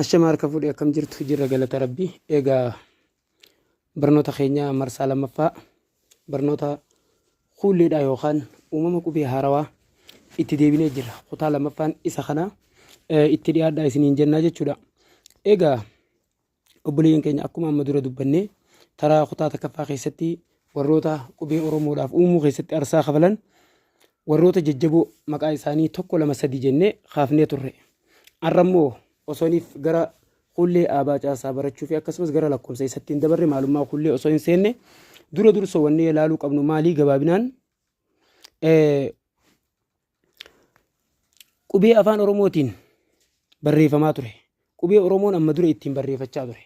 Ashama harka fuudhee akkam jirtu jirra galata rabbii. Egaa barnoota keenya marsaa lammaffaa barnoota kuulleedha yookaan uumama qubee haarawaa itti deebinee jirra. Kutaa lammaffaan isa kana itti dhiyaadhaa isiniin jennaa jechuudha. Egaa Obboleeyyan keenya akkuma amma dura dubbanne taraa kutaa takkaffaa keessatti warroota qubee Oromoodhaaf uumuu keessatti arsaa kafalan warroota jajjaboo maqaa isaanii tokko lama sadi jennee kaafnee turre. Har'a immoo osooniif gara kuullee aabaa caasaa barachuu fi akkasumas gara lakkoofsa isatti hin dabarre maalummaa kuullee osoo hin seenne dura dursoo wanni ilaaluu qabnu maalii gabaabinaan Qubee Afaan Oromootiin barreeffamaa ture. Qubee Oromoon amma dura ittiin barreeffachaa ture.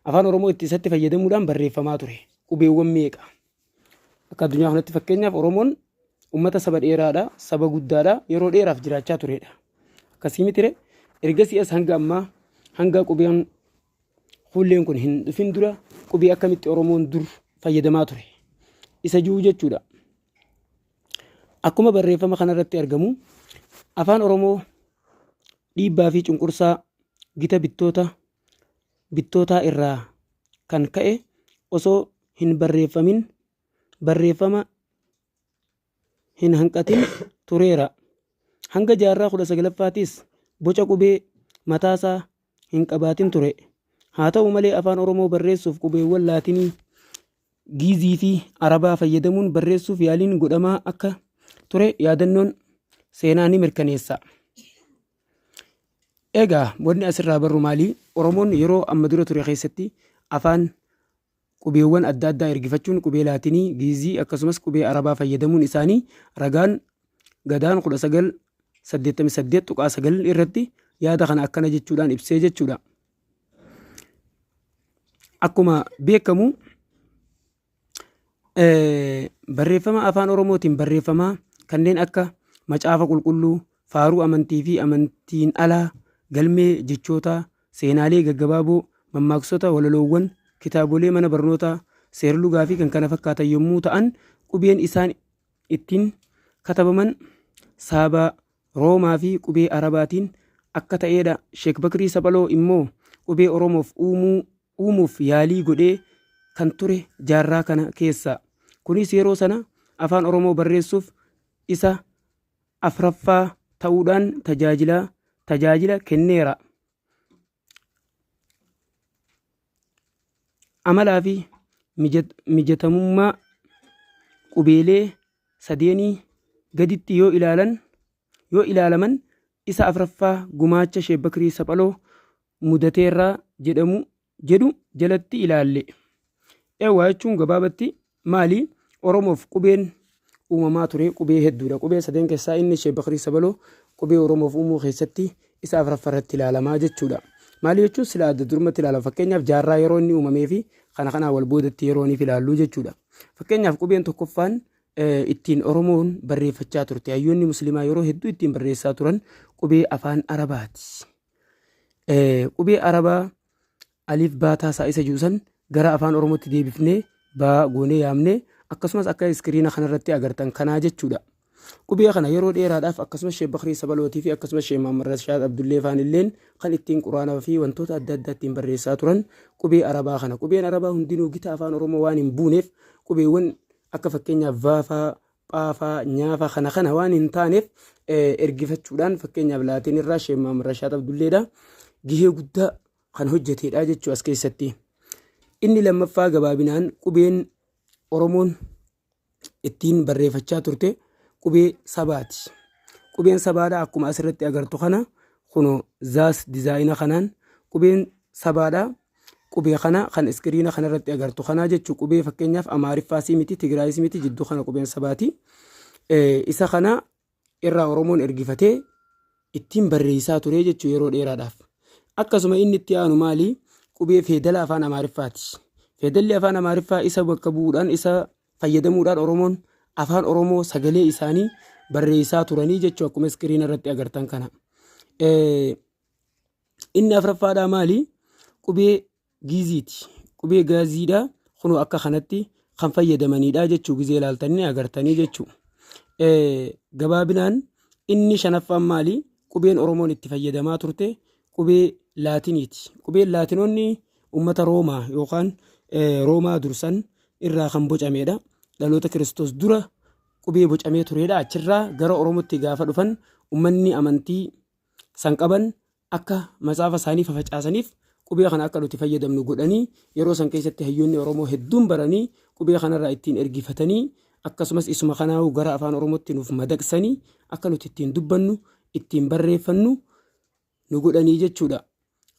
Afaan Oromoo itti isatti fayyadamuudhaan barreeffamaa ture. Qubeewwan meeqa? Akka addunyaa kanatti fakkeenyaaf Oromoon uummata saba dheeraadha, saba guddaadha, yeroo dheeraaf jiraachaa turedha. Akkasii mitire ergasii as hanga ammaa hanga qubeen kuulleen kun hin dhufin dura qubee akkamitti Oromoon dur fayyadamaa ture. Isa jiru jechuudha. Akkuma barreeffama kanarratti argamu Afaan Oromoo dhiibbaa fi cunqursaa gita bittoota bittootaa irraa kan ka'e osoo hin barreeffamin barreeffama hin hanqatin tureera. Hanga jaarraa 19ffaatis boca qubee mataasaa hin qabaatin ture. Haa ta'u malee Afaan Oromoo barreessuuf qubeewwan Laatinii, Giizii fi Arabaa fayyadamuun barreessuuf yaaliin godhamaa akka ture yaadannoon seenaa ni mirkaneessa. Egaa wanni asirraa barru maali? Oromoon yeroo amma dura ture keessatti afaan qubeewwan adda addaa ergifachuun qubee Laatinii, Giizii akkasumas qubee Arabaa fayyadamuun isaanii ragaan Gadaan 1988.9 irratti yaada kana akkana jechuudhaan ibsee jechuudha. Akkuma beekamu barreeffama afaan Oromootiin barreeffamaa kanneen akka Macaafa Qulqulluu, faaruu amantii fi amantiin alaa, galmee jechootaa, seenaalee gaggabaaboo, mammaaksota, walaloowwan, kitaabolee mana barnootaa, seerlugaa fi kan kana fakkaatan yommuu ta'an qubeen isaan ittiin katabaman Saabaa, Roomaa fi qubee Arabaatiin akka ta'eedha. Sheek Bakrii Saphaloo immoo qubee Oromoof uumuu uumuuf yaalii godhee kan ture jaarraa kana keessa. Kunis yeroo sana Afaan Oromoo barreessuuf isa afraffaa ta'uudhaan tajaajila tajaajila kenneera. Amalaa fi mijatamummaa qubeelee sadeenii gaditti yoo ilaalan yoo ilaalaman isa afraffaa gumaacha Sheek Bakrii Saphaloo mudateerraa jedhamu jedhu jalatti ilaalle. Eewwaa jechuun gabaabatti maali? Oromoof qubeen uumamaa ture qubee hedduudha. Qubee sadeen keessaa inni Sheek Bakrii Sabaloo qubee Oromoof uumuu keessatti isa afraffaa irratti ilaalamaa jechuudha. Maali jechuun sila adda durumatti ilaalama. Fakkeenyaaf jaarraa yeroo inni uumamee fi kana kanaa wal boodatti yeroo inni ilaallu jechuudha. Fakkeenyaaf qubeen tokkoffaan ittiin Oromoon barreeffachaa turte. Hayyoonni Musliimaa yeroo hedduu ittiin barreessaa turan qubee afaan Arabaati. Qubee Arabaa aliif baataa isaa isa jiru san gara afaan Oromootti deebifnee baa goonee yaamnee akkasumas akka iskiriina kanarratti agartan kanaa jechuudha. Qubee kana yeroo dheeraadhaaf akkasumas Sheek Bakrii Sabalootii fi akkasumas Sheek Muhammad Rashaad Abdullee faan illeen kan ittiin Quraana fi wantoota adda addaa ittiin barreessaa turan qubee Arabaa kana. Qubeen Arabaa hundinuu gita afaan Oromoo waan hin buuneef qubeewwan akka fakkeenyaaf vaafaa, phaafaa, nyaafa kana kana waan hin taaneef ergifachuudhaan fakkeenyaaf laatiin irraa Sheek Muhammad Rashaad Abdulleedha gihee guddaa kan hojjeteedha jechuu as keessatti. Inni lammaffaa gabaabinaan qubeen Oromoon ittiin barreeffachaa turte qubee sabaati. Qubeen sabaadha akkuma asirratti agartu kana kunoo zaas dizaayina kanaan qubeen sabaadha. Qubee kana kan iskiriina kanarratti agartu kanaa jechuun qubee fakkeenyaaf Amaariffaas miti Tigraayis miti jidduu kana qubeen sabaati. Isa kana irraa Oromoon ergifatee ittiin barreessaa ture jechuun yeroo dheeraadhaaf. Akkasuma inni itti aanu maali? Qubee feedala afaan Amaariffaati. Feedalli afaan Amaariffaa isa bakka bu'uudhaan isa fayyadamuudhaan Oromoon afaan Oromoo sagalee isaanii barreessaa turanii jechuun akkuma iskiriina irratti agartan kana. Inni afraffaadhaa maali? Qubee Giiziiti. Qubee gaaziidha. Kunoo akka kanatti kan fayyadamanidha jechuu gizee ilaaltanii agartanii jechuu. Gabaabinaan inni shanaffaan maali? Qubeen Oromoon itti fayyadamaa turte qubee Laatiniiti. Qubeen Laatinoonni uummata Roomaa yookaan Roomaa dursan irraa kan bocameedha. Dhaloota Kiristoos dura qubee bocamee tureedha. Achirraa gara Oromootti gaafa dhufan uummanni amantii san qaban akka matsaafa isaanii fafacaasaniif qubee kana akka nuti fayyadamnu godhanii yeroo san keessatti hayyoonni Oromoo hedduun baranii qubee kanarraa ittiin ergifatanii akkasumas isuma kanaa'uu gara afaan Oromootti nuuf madaqsanii akka nuti ittiin dubbannu ittiin barreeffannu nu godhanii jechuudha.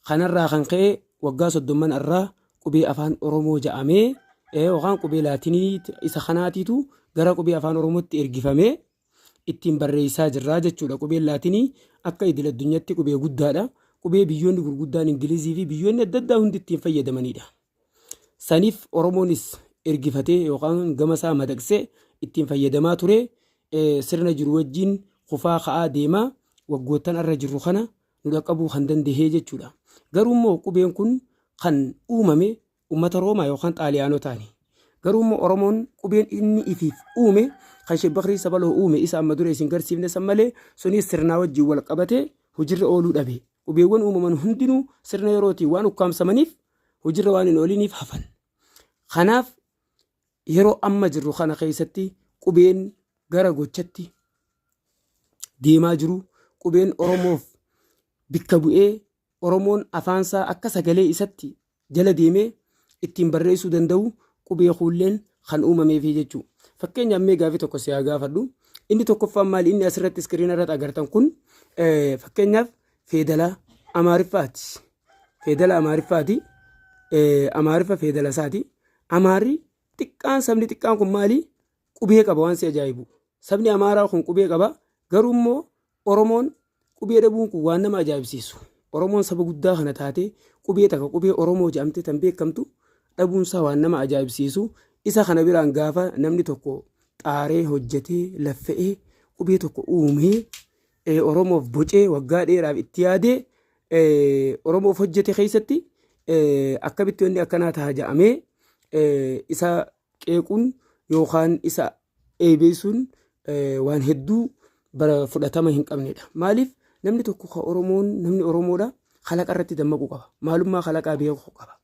Kanarraa kan ka'e waggaa soddomman irraa qubee afaan Oromoo ja'amee yookaan qubee Laatinii isa kanaatiitu gara qubee afaan Oromootti ergifamee ittiin barreessaa jirra jechuudha. Qubeen Laatinii akka idil addunyaatti qubee guddaadha. Qubee biyyoonni gurguddaan Ingilizii fi biyyoonni adda addaa hundi ittiin fayyadamanidha. Saniif Oromoonis ergifatee yookaan gama isaa madaqsee ittiin fayyadamaa ture sirna jiru wajjin kufaa ka'aa deemaa waggoottan arra jirru kana nu dhaqqabuu kan dandahee jechuudha. Garuu immoo qubeen kun kan uumame ummata Roomaa yookaan Xaaliyaanotaani. Garuu immoo Oromoon qubeen inni ifiif uume kan Sheek Bakrii Sabaloo uume isa amma dura isin garsiifne san malee sunis sirnaa wajjin wal qabatee hojirra ooluu dhabe. Qubeewwan uumaman hundinuu sirna yerootiin waan ukkaamsamaniif hojirra waan hin ooliniif hafan. Kanaaf yeroo amma jirru kana keessatti qubeen gara gochatti deemaa jiru qubeen Oromoof bikka bu'ee Oromoon afaansaa akka sagalee isatti jala deemee ittiin barreessuu danda'u qubee kuulleen kan uumameefi jechuu. Fakkeenyaaf mee gaafii tokko si haa gaafadhu. Inni tokkoffaan maali? Inni asirratti iskiriina irratti agartan kun fakkeenyaaf feedala Amaariffaati. Feedala Amaariffaati. Amaariffa feedala isaati. Amaarri xiqqaan sabni xiqqaan kun maali? Qubee qaba waan si ajaa'ibu. Sabni Amaaraa kun qubee qaba. Garuu immoo Oromoon qubee dhabuun kun waan nama ajaa'ibsiisu. Oromoon saba guddaa kana taatee qubee takka qubee Oromoo jedhamtee tan beekamtu dhabuunsaa waan nama ajaa'ibsiisu. Isa kana biraan gaafa namni tokko xaaree hojjetee laffa'ee qubee tokko uumee Oromoof bocee waggaa dheeraaf itti yaadee Oromoof hojjete keessatti akkamitti wanni akkanaa ta'a jedhamee isa qeequun yookaan isa eebeessuun waan hedduu bara fudhatama hin qabnedha. Maaliif namni tokko ka Oromoon namni Oromoodha kalaqa irratti dammaquu qaba. Maalummaa kalaqaa beekuu qaba.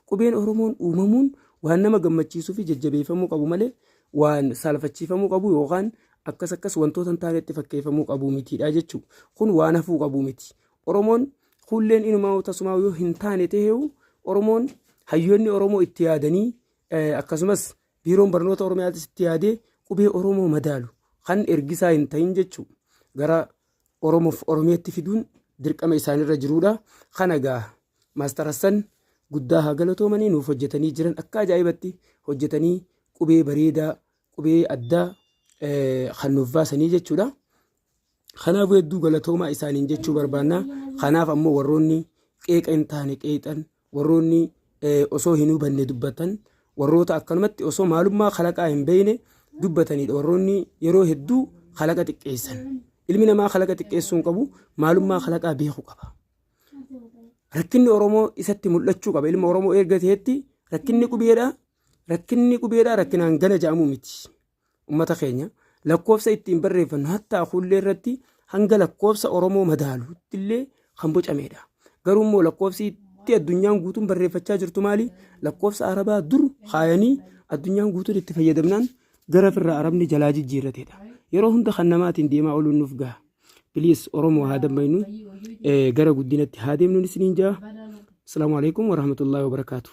Qubeen Oromoon uumamuun waan nama gammachiisuu fi jajjabeeffamuu qabu malee waan saalfachiifamuu qabu yookaan akkas akkas wantoota hin taanetti fakkeeffamuu qabu mitiidha jechuudha. Kun waan hafuu qabu miti. Oromoon kuulleen inumaa tasumaa yoo hin taane ta'eewu Oromoon hayyoonni Oromoo itti yaadanii akkasumas biiroon barnoota Oromiyaatis itti yaadee qubee Oromoo madaalu kan ergisaa hin ta'in jechuu gara Oromoof Oromiyaatti fiduun dirqama isaanirra jiruudha. Kana gaa Maastar Hassan guddaa haa galatoomanii nuuf hojjetanii jiran akka ajaa'ibatti hojjetanii qubee bareedaa qubee addaa kan nuuf baasanii jechuudha. Kanaafuu hedduu galatoomaa isaaniin jechuu barbaanna. Kanaaf ammoo warroonni qeeqa hin taane qeexan, warroonni osoo hin hubanne dubbatan, warroota akkanumatti osoo maalummaa kalaqaa hin beekne dubbatanidha. Warroonni yeroo hedduu kalaqa xiqqeessan. Ilmi namaa kalaqa xiqqeessuu hin qabu, maalummaa kalaqaa beekuu qaba. Rakkinni Oromoo isatti mul'achuu qaba. Ilma Oromoo erga ta'etti rakkinni qubeedha. Rakkinni qubeedha rakkinaan gana jedhamu miti. Ummata keenya lakkoofsa ittiin barreeffannu hattaa kuullee irratti hanga lakkoofsa Oromoo madaalutti illee kan bocameedha. Garuu immoo lakkoofsi itti addunyaan guutuun barreeffachaa jirtu maali? Lakkoofsa Arabaa dur kaayanii addunyaan guutuun itti fayyadamnaan gara firraa Arabni jalaa jijjiirrateedha. Yeroo hunda kan namaatiin deemaa ooluun nuuf gaha. Please Oromoo haa dammaynu gara guddinatti haa deemnu isiniin jaa. Asalaamu alaikum warahmatullahi wabarakaatuh.